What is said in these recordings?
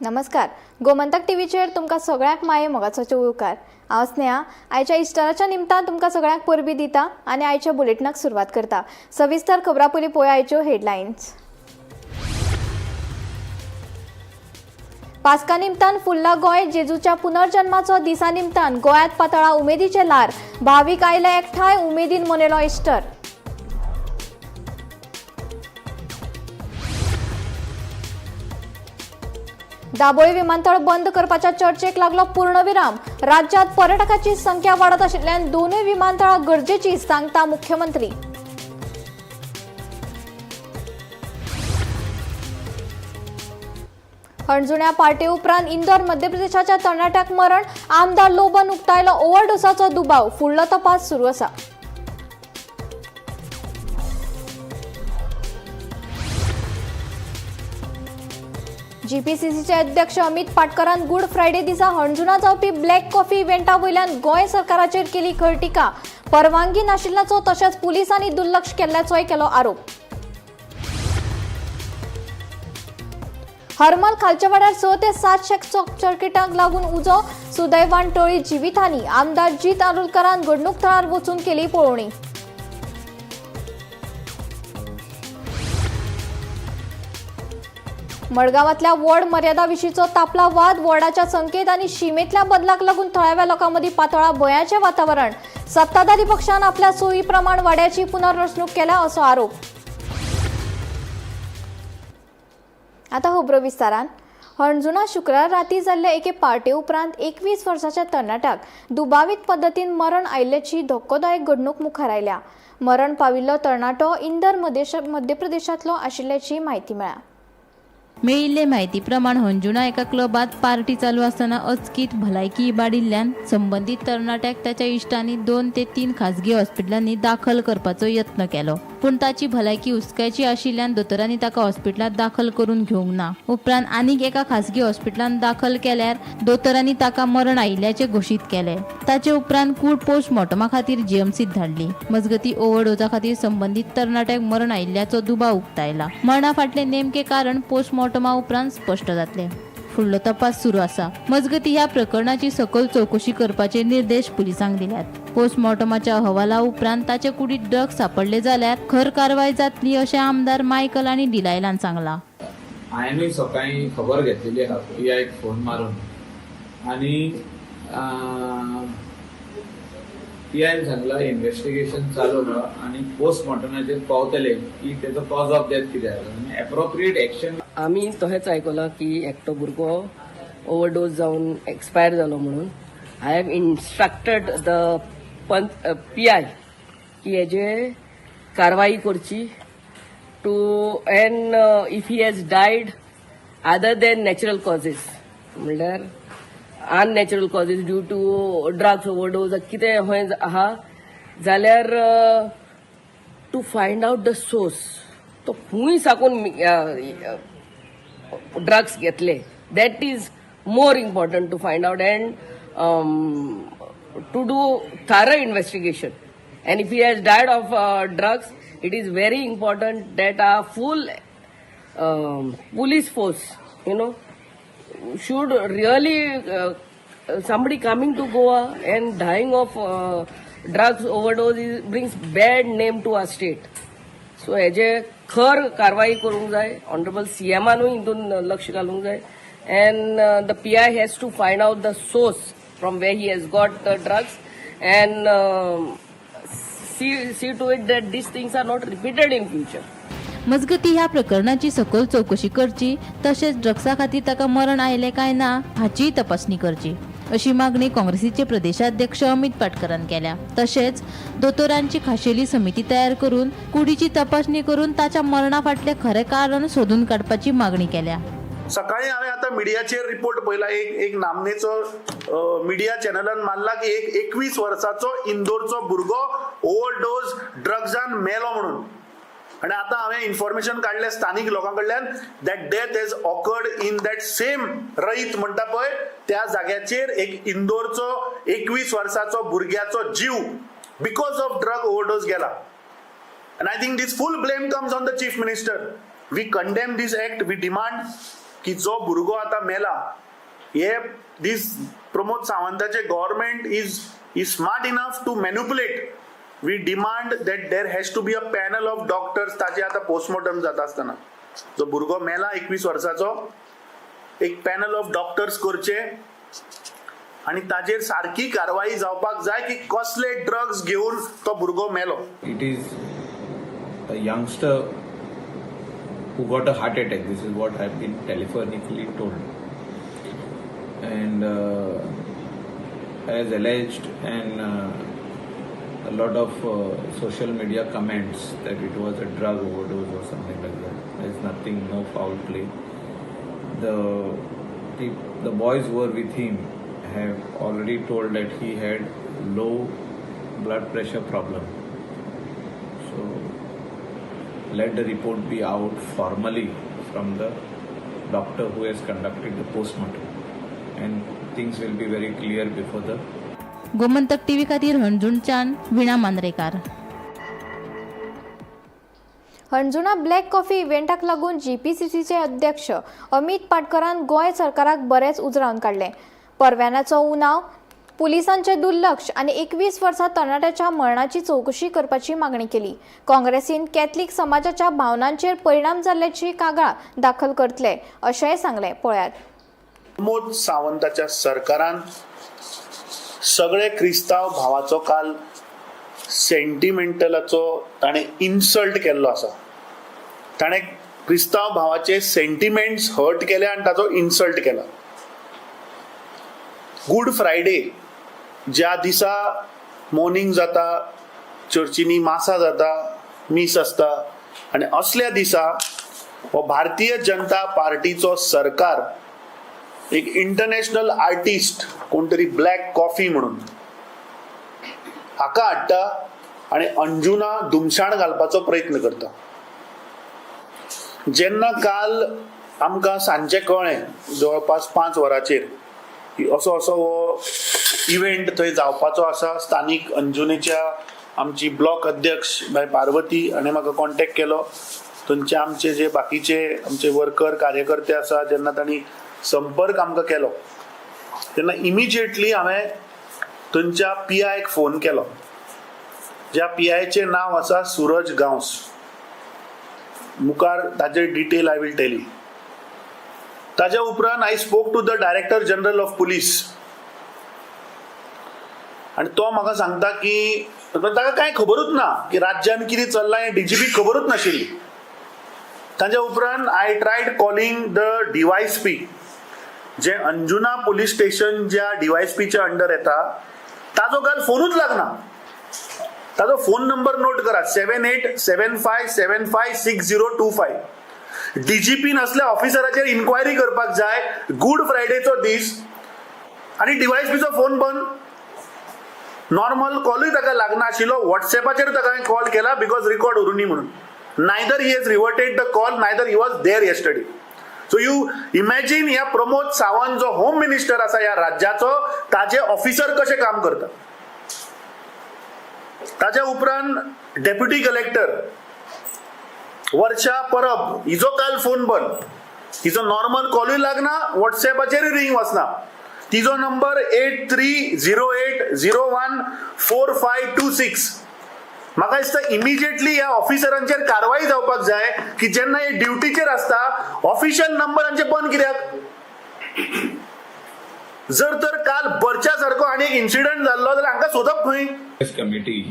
नमस्कार, गोमंतक टीव्हीचेर तुमकां सगळ्यांक माये मोगाचो येवकार. हांव स्नेहा. आयच्या इस्टराच्या निमतान तुमकां सगळ्यांक परबीं दिता आनी आयच्या बुलेटिनाक सुरवात करता. सविस्तर खबरां पयलीं पळोवया आयच्यो हेडलायन्स. पास्का निमतान फुल्ला गोंय. जेजूच्या पुनर्जन्माचो दिसा निमतान गोंयांत पातळा उमेदीचे ल्हार. भावीक आयले एकठांय, उमेदीन मनयलो इस्टर. दाबोळी विमानतळ बंद करपाच्या चर्चेक लागलो पूर्णविराम. राज्यात पर्यटकांची संख्या वाडत आशिल्ल्यान दोनूय विमानतळां गरजेची, सांगता मुख्यमंत्री. हणजुण्या पार्टे उपरांत इंदोर मध्य प्रदेशाच्या तरणाट्याक मरण. आमदार लोबन उक्तायलो ओव्हरडोसाचो दुबाव. फुडलो तपास सुरू आसा. जीपीसीसीचे अध्यक्ष अमित पाटकरान गुड फ्रायडे दिसा हणजुणा जावपी ब्लॅक कॉफी इव्हेंटा वयल्यान गोंय सरकाराचेर केली खर टिका. परवानगी नाशिल्ल्याचो तशेंच पुलिसांनी दुर्लक्ष केल्ल्याचोय केलो आरोप. हरमल खालच्या वाड्यार 6 ते 7 शॉर्ट सर्किटाक लागून उजो. सुदैवान टळी जिवितहानी. आमदार जीत आरोलकरान घडणूक थळार वचून केली पळोवणी. मडगांवांतल्या वॉर्ड मर्यादा विशींचो तापला वाद. वॉर्डाच्या संकेत आनी शिमेंतल्या बदलाक लागून थळाव्या लोकां मदीं पातळा भंयाचें वातावरण. सत्ताधारी पक्षान आपल्या सोयी प्रमाण वाड्याची पुनर्रचणूक केल्या असो आरोप. आता खबरो विस्तारान. हणजुणा शुक्रार राती जाल्ले एके पार्टे उपरांत 21 वर्साच्या तरणाट्याक दुबावीत पद्दतीन मरण आयिल्ल्याची धक्कोदायक घडणूक मुखार आयल्या. मरण पाविल्लो तरणाटो इंदर मध्य प्रदेशांतलो आशिल्ल्याची म्हायती मेळ्ळ्या. मेळिल्ले म्हायती प्रमाण हणजुणा एका क्लबात पार्टी चालू आसतना अचकीत भलायकी इबाडिल्ल्यान संबंदीत तरणाट्याक ताच्या इश्टांनी 2 ते 3 खाजगी हॉस्पिटलांनी दाखल करपाचो यत्न केलो, पूण ताची भलायकी हुस्क्याची आशिल्ल्यान दोतोरांनी ताका हॉस्पिटलांत दाखल करून घेवंक ना. उपरांत आनीक एका खाजगी हॉस्पिटलांत दाखल केल्यार दोतोरांनी ताका मरण आयिल्ल्याचें घोशीत केलें. ताचे उपरांत कूड पोस्टमॉर्टमा खातीर जीएमसीत धाडली. मजगती, ओव्हरडोजा खातीर संबंदीत तरणाट्याक मरण आयिल्ल्याचो दुबाव उक्तायला. मरणा फाटलें नेमकें कारण पोस्टमॉर्टमा उपरांत स्पश्ट जातलें. फुडलो तपास सुरू आसा. मजगती, ह्या प्रकरणाची सखोल चवकशी करपाचे निर्देश पुलिसांक दिल्यात. पोस्टमॉर्टमाच्या अहवाला उपरांत ताचे कुडीत ड्रग्स सापडले जाल्यार खर कारवाय जातली, अशें आमदार मायकल आनी डिलायलान सांगलां. हांवेनूय सकाळीं खबर घेतलेली आहा पीआयक फोन मारून आनी पीआयन सांगला इन्व्हेस्टिगेशन चालू आहा आनी पोस्टमॉर्टमाचेर पावतले की तेजो कॉज ऑफ डेथ कितें आसा आनी एप्रोप्रिएट एक्शन. आमी तशेंच आयकलां की एकटो भुरगो ओवरडोज जावन एक्सपायर जालो म्हणून. I have instructed the PI की हेजे कारवाई करची to and if he has died other than natural causes, म्हणल्यार unnatural causes due to drugs overdose कितें खंय आहा जाल्यार to find out the source, तो खूंय साकून ड्रग्स घेतले, that is more important to find out and to do thorough investigation. And if he has died of drugs, it is very important that a full police force should really somebody coming to Goa and dying of drugs overdose brings bad name to our state. So हेजे खर कारवाई करूंक जाय. Honourable सीएमानूय हितून लक्ष घालूंक जाय and the PI has to find out the source from where he has got the drugs and see to it that these things are not repeated in future. मजगती, ह्या प्रकरणाची सखोल चवकशी करची तशेंच ड्रग्सा खातीर ताका मरण आयलें काय ना हाचीय तपासणी करची, अशी मागणी काँग्रेसीचे प्रदेशाध्यक्ष अमित पाटकरान केल्या. तशेंच दोतोरांची खाशेली समिती तयार करून कुडीची तपासणी करून ताच्या मरणा फाटलें खरें कारण सोदून काडपाची मागणी केल्या. सकाळी हांवें आतां मिडियाचेर रिपोर्ट पळयला. एक एक नामनेचो मिडिया चॅनलान मारला की एक 21 वर्साचो इंदोरचो भुरगो ओव्हरडोज ड्रग्सान मेलो म्हणून. आनी आतां हांवें इन्फॉर्मेशन काडलें स्थानीक लोकां कडल्यान that death has occurred in that same रईत म्हणटा पळय, त्या जाग्याचेर एक इंदोरचो 21 वर्साचो भुरग्याचो जीव because of drug overdose गेला. And I think this full blame comes on the chief minister. We condemn this act. We demand की जो भुरगो आतां मेला, हे दीस Pramod सावंताचे government is smart enough to manipulate. We demand that there has to be a panel of doctors. ताचे आतां postmortem जाता आसतना जो भुरगो मेला 21 वर्साचो, एक पॅनल ऑफ डॉक्टर्स करचे आनी ताजेर सारकी कारवाई जावपाक जाय की कसले ड्रग्स घेवन तो भुरगो मेलो. It is a youngster who got a heart attack. This is what I've been telephonically told. And as alleged, and a lot of social media comments that it was a drug overdose or something like that. There's nothing, no foul play. The boys who were with him have already told that he had low blood pressure problem. So let the report be out formally from the doctor who has conducted the postmortem, and things will be very clear before the Gomantak TV खातीर हणजूणच्यान veena Mandrekar. हणजुणा black coffee इव्हेंटाक लागून जीपीसीसीचे अध्यक्ष अमित पाटकरान गोंय सरकाराक बरेंच उजरावन काडलें. परवान्याचो उणाव, पुलिसांचें दुर्लक्ष आनी 21 वर्सां तरणाट्याच्या मरणाची चवकशी करपाची मागणी केली. काँग्रेसीन कॅथलीक समाजाच्या भावनांचेर परिणाम जाल्ल्याची कागाळ दाखल करतले अशेंय सांगलें. पळयात. प्रमोद सावंताच्या सरकारान सगळे क्रिस्तांव भावाचो काल सेंटिमेंटलाचो ताणें इन्सल्ट केल्लो आसा. ताणें क्रिस्तांव भावाचे सेंटिमेंट्स हर्ट केले आनी ताचो इन्सल्ट केला. गुड फ्रायडे ज्या दिसा मोर्निंग जाता, चर्चींनी मासां जाता, मीस आसता आनी असल्या दिसा हो भारतीय जनता पार्टीचो सरकार एक इंटरनॅशनल आर्टिस्ट कोण तरी ब्लॅक कॉफी म्हणून हाका हाडटा आनी अंजुना धुमशाण घालपाचो प्रयत्न करता. जेन्ना काल आमकां सांजचें कळ्ळें जवळपास 5 वरांचेर की असो असो हो इव्हेंट थंय जावपाचो आसा, स्थानीक अंजुनेच्या आमची ब्लॉक अध्यक्ष बाय पार्वती हाणें म्हाका कॉन्टेक्ट केलो. थंयचे आमचे जे बाकीचे आमचे वर्कर कार्यकर्ते आसा, जेन्ना तांणी संपर्क आमकां केलो तेन्ना इमिजिएटली हांवें थंयच्या पी आयक फोन केलो, ज्या पी आयचें नांव आसा सुरज गांवस. मुखार ताजे detail I will tell you. ताज्या उपरांत I spoke to the Director General of Police आनी तो म्हाका सांगता की ताका कांय खबरूच ना की राज्यान कितें चल्लां हें डीजीपी खबरूच नाशिल्ली. ताज्या उपरांत I tried calling the DySP, J Anjuna police station ज्या डीवायएसपीच्या अंडर येता, ताजो काल फोनूच लागना. ताजो फोन नंबर नोट करा, 7875756025. डीजीपी असल्या ऑफिसराचेर इन्क्वायरी करपाक जाय. गुड फ्रायडेचो दीस आनी डीवायएसपीचो फोन बंद. नॉर्मल कॉलूय ताका लागनाशिल्लो. वॉट्सॅपाचेर ताका हांवें कॉल केला because record उरुनी म्हणून. Neither he has reverted the call, neither he was there yesterday. So you imagine ह्या प्रमोद सावंत जो होम मिनिस्टर आसा ह्या राज्याचो, ताजे ऑफिसर कशे काम करता. ताज्या उपरांत डेप्युटी कलेक्टर वर्षा परब हिजो काल फोन बंद. हिजो नॉर्मल कॉलूय लागना, वॉट्सॅपाचेरूय रिंग वचना. तिजो number 8308014526. म्हाका दिसता इमिजिएटली ह्या ऑफिसरांचेर कारवाई जावपाक जाय की जेन्ना हे ड्युटीचेर आसता, ऑफिशियल नंबरांचे बंद कित्याक? जर तर काल बरच्या सारको आनी एक इन्सिडंट जाल्लो जाल्यार हांकां सोदप खंय? Press committee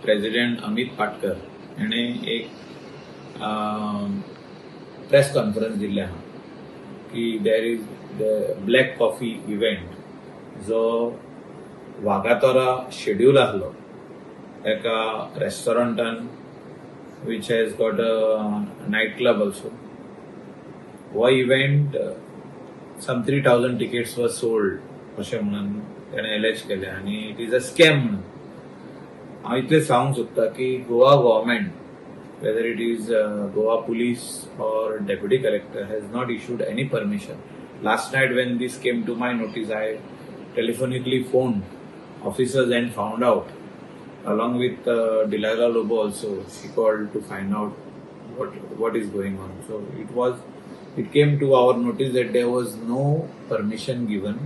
president Amit Patkar हेणे एक प्रेस कॉन्फरन्स दिल्लें आहा की there is the Black Coffee event जो वागातोरा शेड्यूल आहलो एका रेस्टॉरंटान which has got a night club also. हो event some 3,000 tickets were sold अशें म्हणून तेणें एलेज केलें आनी it is a scam म्हणून. हांव इतलें सांगूंक सोदता की Goa government, whether it is Goa Police or Deputy Collector, has not issued any permission. Last night when this came to my notice, I telephonically phoned officers and found out, along with Delilah Lobo also, she called to find out what is going on. So it was it came to our notice that there was no permission given.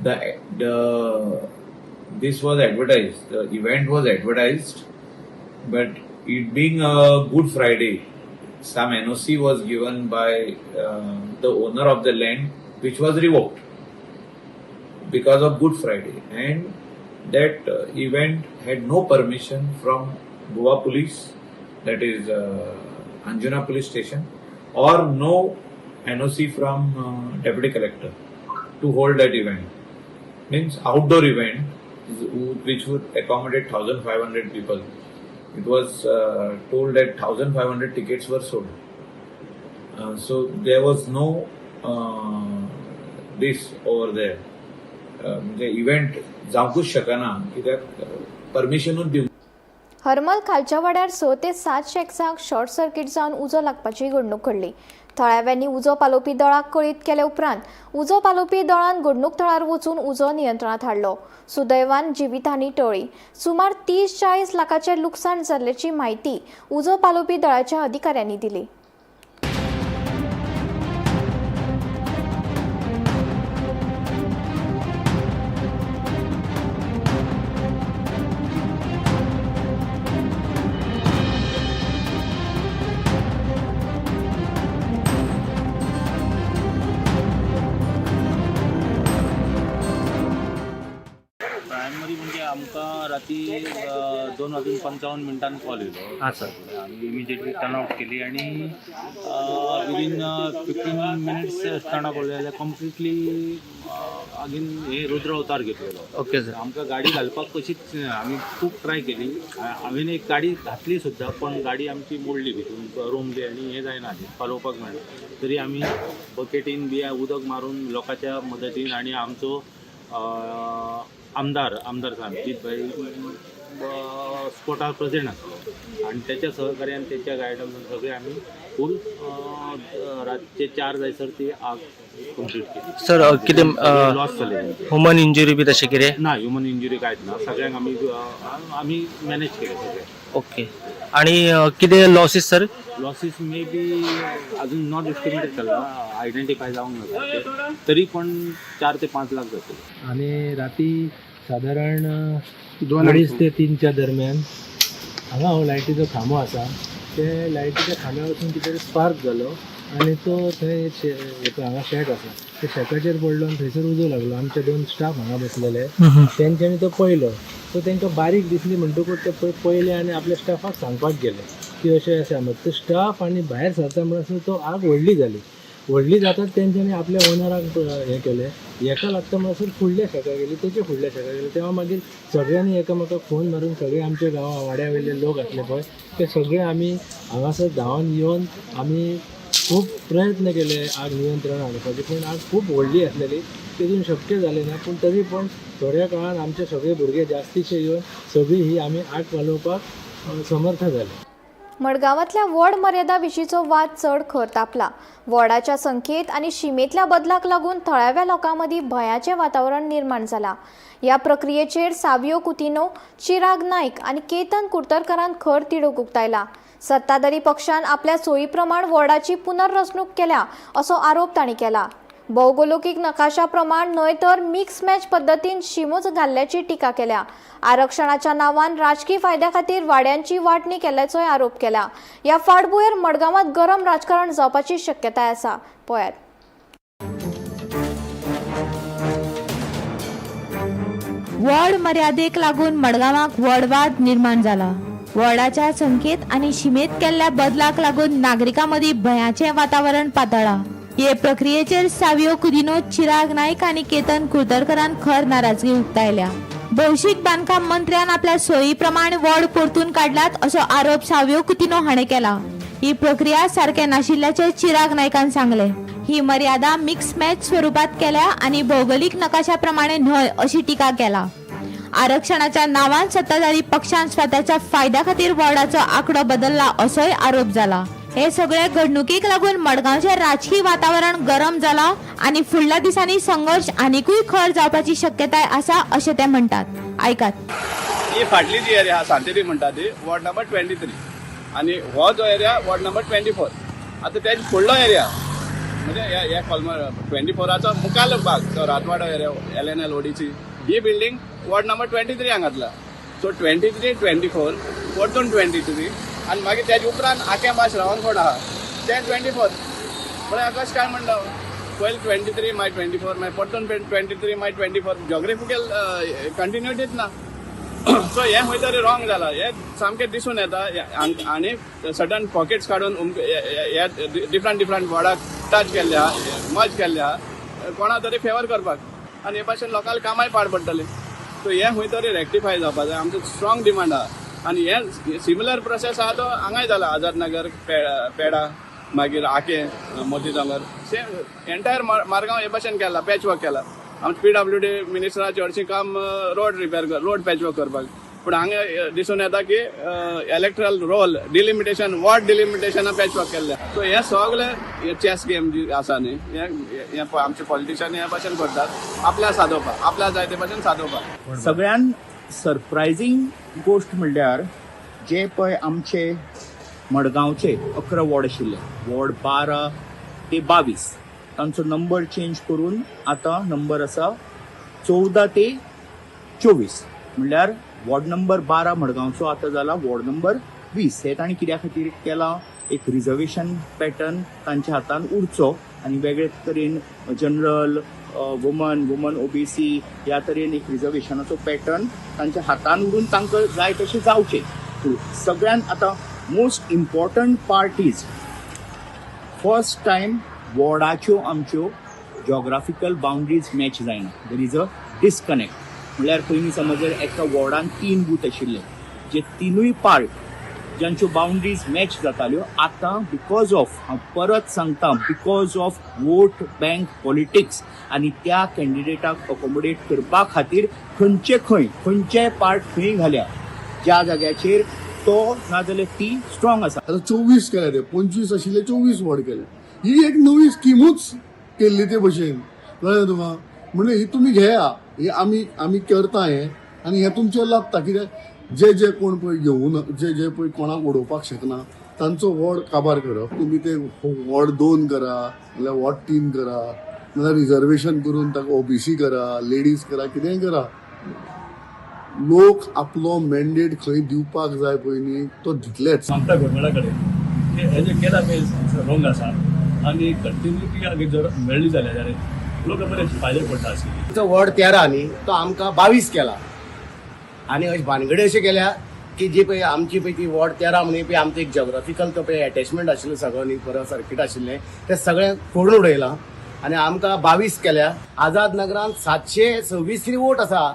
The This was advertised, the event was advertised, but it being a Good Friday, some NOC was given by the owner of the land, which was revoked because of Good Friday, and that event had no permission from Goa Police, that is Anjuna Police Station, or no NOC from Deputy Collector to hold that event. Means outdoor event which would accommodate 1,500 people. It was told that 1,500 tickets were sold. So there was no this over there. म्हणजे event जावंकूच शकना कित्याक परमिशनूच दिवंक. हरमल खालच्या वाड्यार 6 ते 7 शॅक्सांक short circuit जावन उजो लागपाची घडणूक घडली. थळाव्यांनी उजो पालोवपी दळाक कळीत केले उपरांत उजो पालोवपी दळान घडणूक थळार वचून उजो नियंत्रणात हाडलो. सुदैवान जिवितहानी टळ्ळी. सुमार 30-40 लाखाचें लुकसाण जाल्ल्याची म्हायती उजो पालोवपी दळाच्या अधिकाऱ्यांनी दिली. प्रायमरी म्हणजे आमकां राती 2 वाजून 55 मिनटान कॉल येयलो. हां सर. आमी इमिजिएटली टर्न आवट केली आणि विदीन 15 मिनिट्स टर्न आउट जाल्यार कंप्लिटली अगेन हे रुद्र अवतार घेतलेलो. Okay sir. आमकां गाडी घालपाक कशीच, आमी खूब ट्राय केली. हांवें एक गाडी घातली सुद्दां, पण गाडी आमची मोडली भितून, रोमली आनी हें जायना आसलें, पालोवपाक मेळना. तरी आमी बकेटीन बी उदक मारून लोकांच्या मदतीन आनी आमचो आमदार साहेब भाई स्पॉटार प्रेझेंट आसलो आनी त्याच्या सहकार्यान, त्याच्या गायडन्सान सगळे आमी फूल रातचे 4 जायसर ती आग कंप्लीट केली. सर, कितें लॉस जाले. ह्युमन इंजुरी बी तशें कितें? ना, ह्युमन इंजुरी कांयच ना. सगळ्यांक आमी मॅनेज केले सगळे. ओके, आणि कितें losses sir? Losses may be अजून not estimated चल्ला, आयडेंटिफाय जावंक ना सारकें. तरी पण 4 ते 5 लाख जातले. आणि राती सादारण 2.5 ते 3च्या दरम्यान हांगा हो लायटीचो खांबो आसा, ते लायटीच्या खांब्या वचून कितें तरी स्पार्क जालो आनी तो थंय हांगा शॅक आसा, त्या शॅकाचेर पडलो आनी थंयसर उजो लागलो. आमचे दोन स्टाफ हांगा बसलेले, तेंच्यांनी तो पळयलो. सो तांकां बारीक दिसली म्हणटकूच ते पळय पळयले आनी आपल्या स्टाफाक सांगपाक गेले की अशें अशें. मागीर ते स्टाफ आनी भायर सरता म्हणसर तो आग व्हडली जाली. व्हडली जातात तेंच्यांनी आपल्या ओनराक हें केलें. हेका लागता म्हणसर फुडल्या शेका गेली, तेच्या फुडल्या शेका गेली. तेव्हा मागीर सगळ्यांनी एकामेकाक फोन मारून सगळे आमच्या गांवा वाड्या वयले लोक आसले पळय, ते सगळे आमी हांगासर धांवन येवन आमी खूब प्रयत्न केले आग नियंत्रण हाडपाचे, पूण आग खूब व्हडली आसलेली, तेतून शक्य जालें ना. पूण तरी पण थोड्या काळान आमचे सगळे भुरगे जास्तीचे येवन सगळी ही आमी आग पालोवपाक समर्थ जाले. मडगांवांतल्या वॉर्ड मर्यादा विशींचो वाद चड खर तापला. वॉर्डाच्या संख्येत आनी शिमेंतल्या बदलाक लागून थळाव्या लोकां मदीं भंयाचें वातावरण निर्माण जालां. ह्या प्रक्रियेचेर सावियो कुतिनो, चिराग नायक आनी केतन कुर्तरकारान खर तिडक उक्तायला. सत्ताधारी पक्षान आपल्या सोयी प्रमाण वॉर्डाची पुनर्रचणूक केल्या असो आरोप तांणी केला. भौगोलिक नकाशा प्रमाण न्हय तर मिक्स मॅच पद्दतीन शिमोच घाल्ल्याची टिका केल्या. आरक्षणाच्या नांवान राजकी फायद्या खातीर वाड्यांची वांटणी केल्ल्याचोय आरोप केला. ह्या फाटभुंयेर मडगांवांत गरम राजकारण जावपाची शक्यताय आसा. पळयात. वॉर्ड मर्यादेक लागून मडगांवाक व्हड वाद निर्माण जाला. वॉर्डाच्या संख्येत आनी शिमेत केल्ल्या बदलाक लागून नागरिकां मदीं भंयाचें वातावरण पातळ्ळां. हे प्रक्रियेचेर सावियो कुदिनो, चिराग नायक आनी केतन कुर्तरकरान खर नाराजगी उक्तायल्या. भौशीक बांदकाम मंत्र्यान आपल्या सोयी प्रमाण वॉर्ड परतून काडल्यात असो आरोप सावियो कुतिनो हाणें केला. ही प्रक्रिया सारकें नाशिल्ल्याचें चिराग नायकान सांगलें. ही मर्यादा मिक्स मॅच स्वरुपात केल्या आनी भौगोलिक नकाशा प्रमाणे न्हय अशी टिका केला. आरक्षणाच्या नावान सत्ताधारी पक्षान स्वतःच्या फायद्या खातीर वॉर्डाचो आंकडो बदलला असोय आरोप जाला. हे सगळे घडणुकीक लागून मडगांवचें राजकी वातावरण गरम जाला आनी फुडल्या दिसांनी संघर्श आनिकूय खर जावपाची शक्यताय आसा अशें ते म्हणटात. आयकात. ही फाटली जी एरिया आहा, सांतेरी म्हणटा ती, वॉर्ड नंबर 23 आनी हो जो एरिया वॉर्ड नंबर 24. आतां तेज फुडलो एरिया म्हणजे ह्या कॉलमर 24आचो मुखाल भाग तो Rathwado area LNL ODC ही बिल्डींग वॉर्ड नंबर 23 घातला. सो 23 24 परतून 23 आनी मागीर तेज उपरांत आकें भास रावणकोट आहा तें 24. म्हळ्यार आकाश काय म्हणटा पयलीं 23 मागीर 24 मागीर परतून 23 मागीर 24 जॉग्राफिकल कंटिन्युटीच ना. सो हें खंय तरी रॉंग जाला हें सामकें दिसून येता. आनी सडन पॉकेट्स काडून हे डिफरंट डिफरंट वॉर्डाक टच केल्ले आहा, मर्ज केल्ले आहा कोणा तरी फेवर करपाक, आनी हे भाशेन लोकांक कामाय पाड पडटलें. सो हें खंय तरी रेक्टिफाय जावपा जाय, आमचो स्ट्रॉंग डिमांड आहा. आनी हें सिमिलर प्रोसेस आहा तो हांगाय जाला, आझाद नगर, पेडा, मागीर आकें, मोती दोंगर, सेम एंटायर मारगांव हे भाशेन केला, पॅच वर्क केला. आमचे PWD मिनिस्टराचें हरशीं काम road repair, road patch work करपाक, पूण हांगा दिसून येता की इलेक्ट्रल रोल डिलिमिटेशन, वॉर्ड डिलिमिटेशना पॅच वर्क केल्लें. सो हे सगळे चॅस गेम जी आसा न्ही, हे आमचे पॉलिटिशियन हे भाशेन करतात, आपल्या सादोवपाक, आपल्या जाय ते भाशेन सादोवपाक. सगळ्यान सरप्रायझींग गोश्ट म्हणल्यार जे पळय आमचे मडगांवचे 11 वॉर्ड आशिल्ले, वॉर्ड 12 ते 22, तांचो नंबर चेंज करून आतां नंबर आसा 14 ते 24, म्हणल्यार वॉर्ड नंबर 12 मडगांवचो आतां जाला वॉर्ड नंबर 20. हे तांणी कित्या खातीर केलां, एक रिजर्वेशन पॅटर्न तांच्या हातान उरचो आनी वेगळे तरेन जनरल, वुमन, वुमन OBC ह्या तरेन एक रिजर्वेशनाचो पॅटर्न तांच्या हातान उरून तांकां जाय तशें जावचें. सगळ्यान आतां most important part is first time वॉर्डाच्यो आमच्यो जॉग्राफिकल बाउंड्रीज मॅच जायना, there is a disconnect. म्हणल्यार पयलीं समज जर एका वॉर्डान 3 बूथ आशिल्ले, जे तिनूय पार्ट ज्यांच्यो बाउंड्रीज मॅच जाताल्यो, आतां because of, हांव परत सांगता, because of vote bank politics आनी त्या कॅन्डिडेटाक अकोमोडेट करपा खातीर खंयचे खंय खंयचे पार्ट खंय घाल्या ज्या जाग्याचेर तो नाजाल्यार ती स्ट्रॉंग आसा. आतां 24 केले ते, 25 आशिल्ले 24 वॉर्ड केले. ही एक नवी स्किमूच केल्ली ते भशेन, कळ्ळें तुका? म्हणजे ही तुमी घेया, ही आमी आमी करता हें आनी हें तुमचेर लागता. कित्याक जे जे कोण पळय घेवन जे जे पळय कोणाक उडोवपाक शकना तांचो वॉर्ड काबार करप. तुमी ते वॉर्ड 2 करा, नाल्यार वॉर्ड 3 करा, नाल्यार रिजर्वेशन करून ताका OBC करा, लेडीज करा, कितेंय करा. लोक आपलो मॅन्डेट खंय दिवपाक जाय पळय न्ही तो दितलेच. सांगता गव्हर्मेंटा कडेन की हे जे केला पळय रॉंग आसा आनी कंटिन्युटी जर मेळ्ळी जाल्यार लोक बरे फायदे पडटा आशिल्ले. तो वॉर्ड 13 न्ही तो आमकां 22 केला आनी अशें भानगडी अशें केल्या की जी पळय आमची पळय ती वॉर्ड 13 म्हणून पळय आमचो एक जॉग्राफिकल तो पळय एटॅचमेंट आशिल्लो सगळो न्ही, परत सर्कीट आशिल्लें तें सगळें फोडून उडयलां आनी आमकां 22 केल्या. आझाद नगरान 726 तरी वोट आसा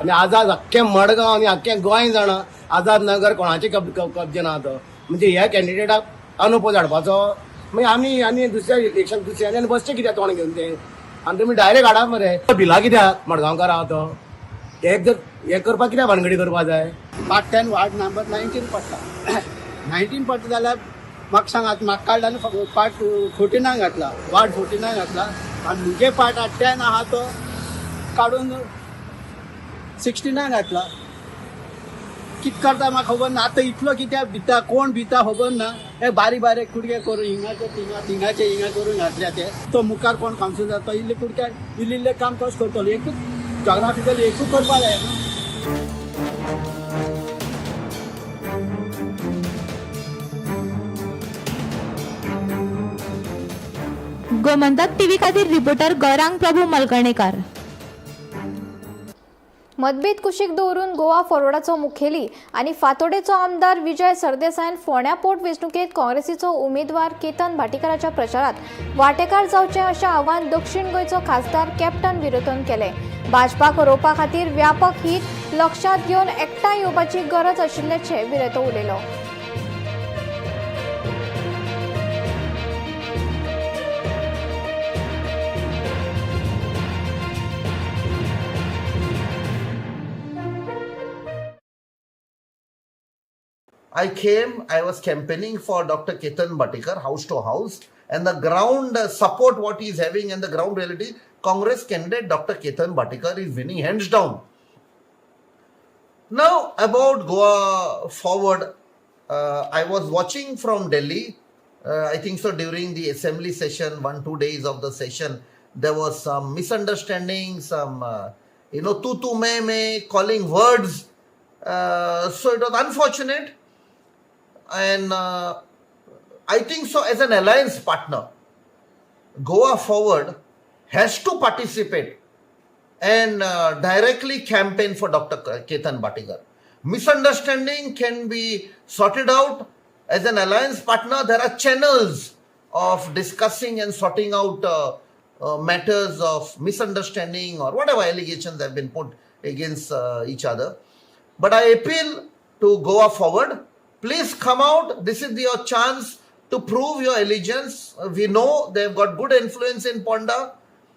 आनी आझाद अख्खें मडगांव आनी अख्खें गोंय जाणा आझाद नगर कोणाचे कब्जे ना तो, म्हणजे ह्या कॅन्डिडेटाक अनोपोज हाडपाचो. मागीर आमी आनी दुसऱ्या इलेक्शन दुसऱ्यांनी आनी बसचें कित्याक तोंड घेवन तें, आनी तुमी डायरेक्ट हाडा मरे बिला कित्याक मडगांवकार आहा तो, एक जर हें करपाक कित्याक भानगडी करपाक जाय. पार्ट 10 वार्ड नंबर 19 पडटा, 19 पडटा जाल्यार म्हाका सांगात, म्हाका काडला आनी पार्ट 49 घातला, वार्ड 49 घातला आनी म्हजे पार्ट 10 आहा तो काडून 69 घातला. कित करता म्हाका खबर ना. आतां इतलो कित्याक भिता, कोण भिता खबर ना. हे बारीक बारीक कुडके करून हिंगाचे थिंगा, थिंगाचे हिंगा करून घातल्या ते. तो मुखार कोण कावन्सिल जाता इल्ले कुडक्या इल्ले इल्ले काम कशें करतलो, एकूच जॉग्राफिकल एकूच करपाक जाय न्हू. गोमंतक टीव्ही खातीर रिपोर्टर गौरांग प्रभू मलकणेकार. मतभेद कुशीक दवरून गोवा फॉरवर्डाचो मुखेली आनी फातोडेचो आमदार विजय सरदेसायान फोंड्या पोट वेंचणुकेंत काँग्रेसीचो उमेदवार केतन भाटीकाराच्या प्रचारात वांटेकार जावचें अशें आवाहन दक्षिण गोंयचो खासदार कॅप्टन विरोधन केलें. भाजपाक हरोवपा खातीर व्यापक हित लक्षांत घेवन एकठांय येवपाची गरज आशिल्ल्याचें विरेतो उलयलो. I came, I was campaigning for Dr. Ketan Bhatikar, house to house, and the ground support what he is having and the ground reality, Congress candidate Dr. Ketan Bhatikar is winning hands down. Now, about Goa Forward, I was watching from Delhi, I think so during the assembly session, 1-2 days of the session, there was some misunderstanding, some tu tu me me calling words. So it was unfortunate, and I think so as an alliance partner, Goa Forward has to participate and directly campaign for Dr. Ketan Bhatikar. Misunderstanding can be sorted out. As an alliance partner, there are channels of discussing and sorting out matters of misunderstanding or whatever allegations have been put against each other. But I appeal to Goa Forward. Please come out. This is your chance to prove your allegiance. We know they've got good influence in Ponda.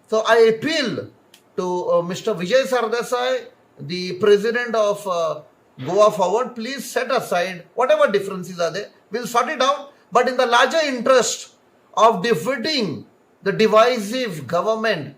So I appeal to Mr. Vijay Sardesai, the president of Goa Forward. Please set aside whatever differences are there. We'll sort it out. But in the larger interest of defeating the divisive government,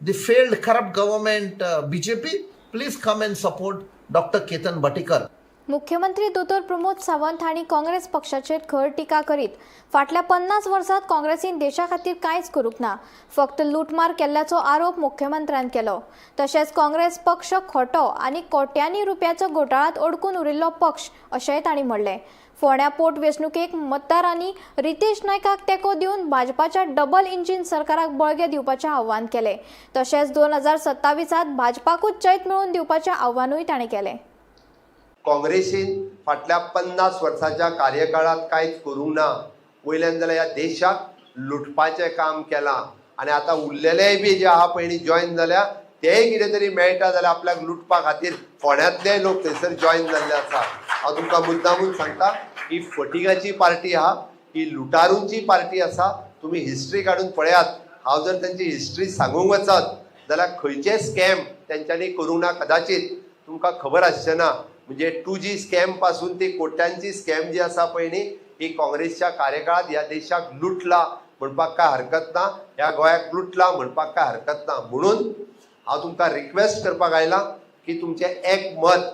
the failed corrupt government BJP, please come and support Dr. Ketan Bhatikar. मुख्यमंत्री दोतोर प्रमोद सावंत हांणी काँग्रेस पक्षाचेर खर टिका करीत फाटल्या 50 वर्सांत काँग्रेसीन देशा खातीर कांयच करूंक ना, फक्त लुटमार केल्ल्याचो आरोप मुख्यमंत्र्यान केलो. तशेंच काँग्रेस पक्ष खोटो आनी कोट्यांनी रुपयाचो घोटाळ्यांत अडकून उरिल्लो पक्ष अशेंय तांणी म्हणलें. फोंड्या पोट वेंचणुकेक मतदारांनी रितेश नायकाक तेंको दिवन भाजपाच्या डबल इंजीन सरकाराक बळगें दिवपाचें आव्हान केलें. तशेंच 2027त भाजपाकूच जैत मेळोवन दिवपाचें आव्हानूय ताणें केलें. काँग्रेसीन फाटल्या 50 वर्साच्या कार्यकाळात कांयच करूंक ना, वयल्यान जाल्यार ह्या देशाक लुटपाचें काम केलां आनी आतां उरलेलेय बी जे आहा पळय जॉयन जाल्या तेय कितें तरी मेळटा जाल्यार आपल्याक लुटपा खातीर फोंड्यांतलेय लोक थंयसर जॉयन जाल्ले आसा. हांव तुमकां मुद्दामून सांगता, ही फटिंगाची पार्टी आहा, ही लुटारूंची पार्टी आसा. तुमी हिस्ट्री काडून पळयात. हांव जर तेंची हिस्ट्री सांगूंक वचत जाल्यार खंयचे स्कॅम तेंच्यांनी करूंक ना कदाचीत तुमकां खबर आसचें ना. म्हणजे 2G scam पासून ती कोट्यांची स्कॅम जी आसा पळय न्ही, ही काँग्रेसच्या कार्यकाळात ह्या देशाक लुटला म्हणपाक काय हरकत ना, ह्या गोंयाक लुटला म्हणपाक काय हरकत ना. म्हणून हांव तुमकां रिक्वेस्ट करपाक आयलां की तुमचें एक मत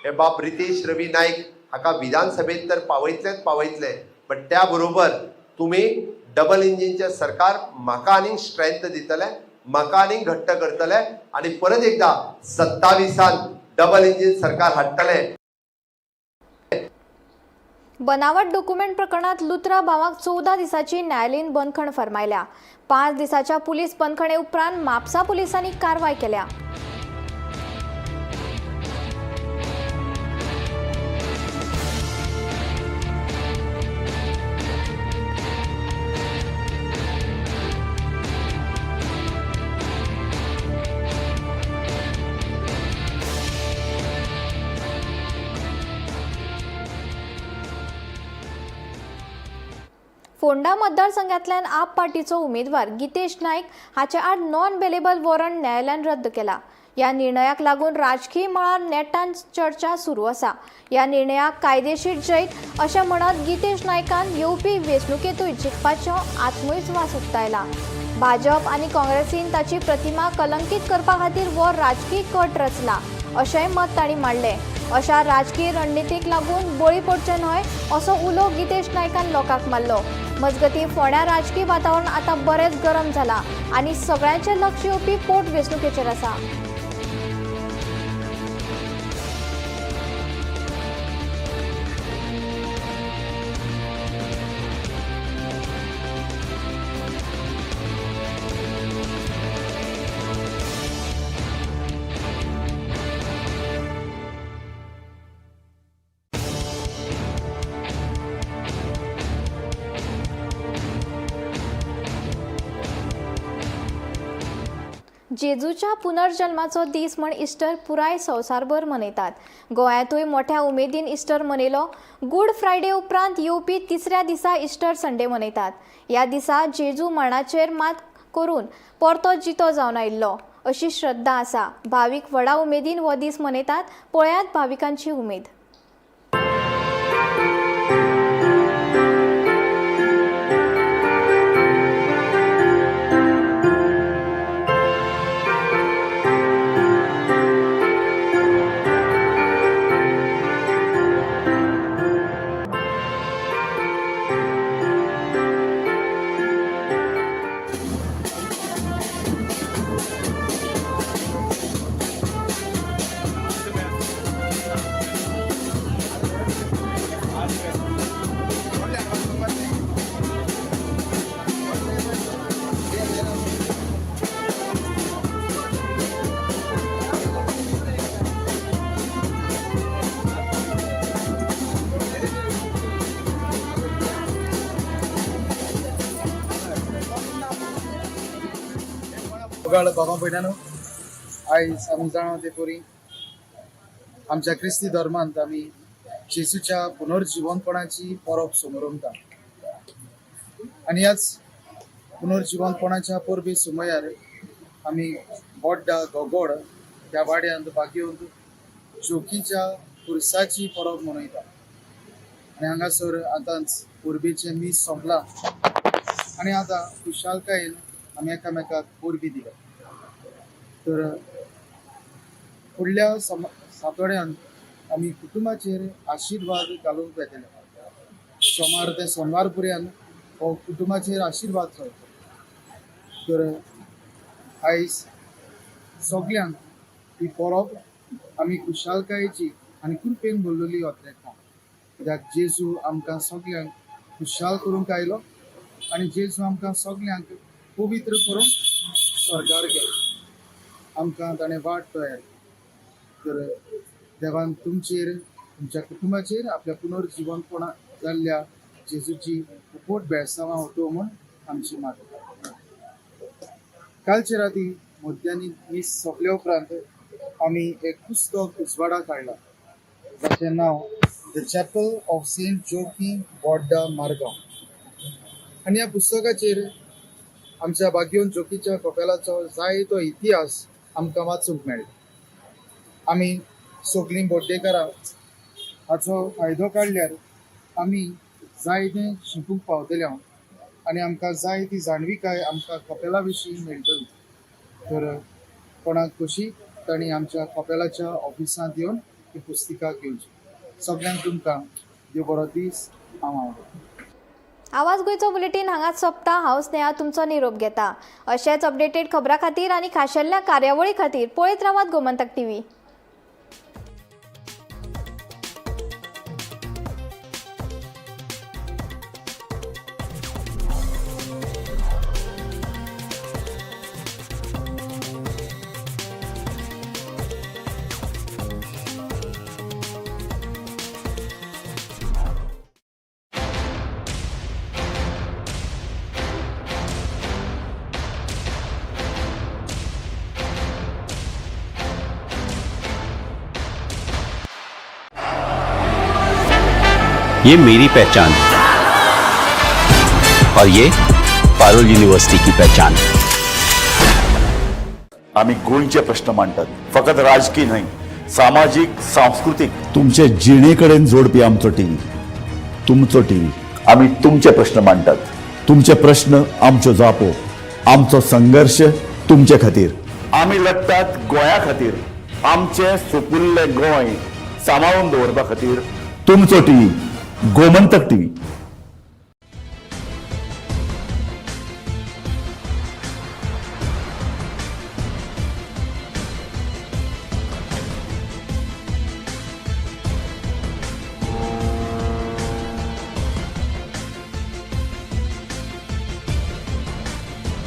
हे बाब रितेश रवी नायक हाका विधानसभेत तर पावयतलेच पावयतले, बट त्या बरोबर तुमी डबल इंजिनचें सरकार म्हाका आनीक स्ट्रेंथ दितले, म्हाका आनीक घट्ट करतले आनी परत एकदां 27 डबल इंजिन सरकार हाडटले. बनावट डॉक्युमेंट प्रकरणात लुत्रा भावाक 14 दिसांची न्यायालयीन बंदखण फर्मायल्या. 5 दिसांच्या पुलीस बंदखणे उपरांत म्हापसा पुलिसांनी कारवाय केल्या. फोंडा मतदारसंघातल्यान आप पार्टीचो उमेदवार गितेश नायक हाचे आड नॉन बेलेबल वॉरंट न्यायालयान रद्द केला. ह्या निर्णयाक लागून राजकीय मळार नेटान चर्चा सुरू आसा. ह्या निर्णयाक कायदेशीर जैत अशें म्हणत गितेश नायकान येवपी वेंचणुकेंतूय जिखपाचो आत्मविस्वास उक्तायला. भाजप आनी काँग्रेसीन ताची प्रतिमा कलंकीत करपा खातीर हो राजकीय कट रचला अशेंय मत तांणी मांडलें. अशा राजकीय रणनितीक लागून बळी पडचें न्हय असो उलो गितेश नायकान लोकांक मारलो. मजगतीं फोंड्या राजकीय वातावरण आतां बरेंच गरम जालां आनी सगळ्यांचें लक्ष येवपी पोट वेंचणुकेचेर आसा. जेजूच्या पुनर्जन्माचो दीस म्हण इस्टर पुराय संवसारभर मनयतात. गोंयांतूय मोठ्या उमेदीन इस्टर मनयलो. गुड फ्रायडे उपरांत येवपी तिसऱ्या दिसा इस्टर संडे मनयतात. ह्या दिसा जेजू मरणाचेर मात करून परतो जितो जावन आयिल्लो अशी श्रद्धा आसा. भावीक व्हडा उमेदीन हो दीस मनयतात. पळयात भाविकांची उमेद. मोगाळ बाबा भयणानो, आयज आमी जाणा ते परी आमच्या क्रिस्ती धर्मांत आमी जेजूच्या पुनर्जिवनपणाची परब समरमता आनी ह्याच पुनर्जिवनपणाच्या परबे सुमयार आमी बोड्डा गोगोड ह्या वाड्यांत बागेवंत जोकीच्या पुरसाची परब मनयता आनी हांगासर आतांच परबेचें मीस सोंपलां आनी आतां खुशालकायेन आमी एकामेकाक परबी दिल्या. तर फुडल्या सातोड्यांत आमी कुटुंबाचेर आशिर्वाद घालूंक वेतले. सोमार ते सोनवार पर्यंत हो कुटुंबाचेर आशिर्वाद चलता. तर आयज सगल्यांक ही परब आमी खुशालकायेची आनी कृपेन भरलेली ओतरेता, कित्याक जेजू आमकां सगल्यांक खुशाल करूंक आयलो आनी जेजू आमकां सगल्यांक पवित्र करूंक स्वर्गार गेलो. आमकां ताणें वाट तयार केली. तर देवान तुमचेर, तुमच्या कुटुंबाचेर आपल्या पुनर्जिवनपणा जाल्ल्या जेजूची उपट बेळसांवां होतो म्हूण आमची मागणी. कालचे राती मध्यानी मीस सोंपल्या उपरांत आमी एक पुस्तक उजवाडाक हाडलां जाचें नांव the chapel of Saint Joaquim Borda Margao. आनी ह्या पुस्तकाचेर आमच्या बागयोन जोकीच्या कपेलाचो जायतो इतिहास आमकां वाचूंक मेळटा. आमी सगळीं बोड्डेकारां हाचो फायदो काडल्यार आमी जायतें शिकूंक पावतले आनी आमकां जाय ती जाणविकाय आमकां कपेला विशीं मेळटली. तर कोणाक कशी तांणी आमच्या कपेलाच्या ऑफिसांत येवन ती पुस्तिका घेवची. सगल्यांक तुमकां देव बरो दीस. हांव आवडटा. आवाज गोंयचो बुलेटीन हांगाच सोंपता. हांव स्नेहा तुमचो निरोप घेता. अशेच अपडेटेड खबरां खातीर आनी खाशेल्या कार्यावळी खातीर पळयत रावात गोमंतक टीव्ही. ये मेरी पहचान है और ये पारुल यूनिवर्सिटी की पहचान. आमी गोंयचे प्रश्न मांडटात, फकत राजकीय न्हय, सामाजीक, सांस्कृतीक. तुमचे जिणे कडेन जोडपी आमचो टीव्ही, तुमचो टीव्ही. आमी तुमचे प्रश्न मांडटात. तुमचे प्रश्न आमच्यो जापो, आमचो संघर्श तुमचे खातीर. आमी लढटात गोंया खातीर, आमचें सुपुल्लें गोंय सांबाळून दवरपा खातीर. तुमचो टीव्ही, गोमंतक टीव्ही.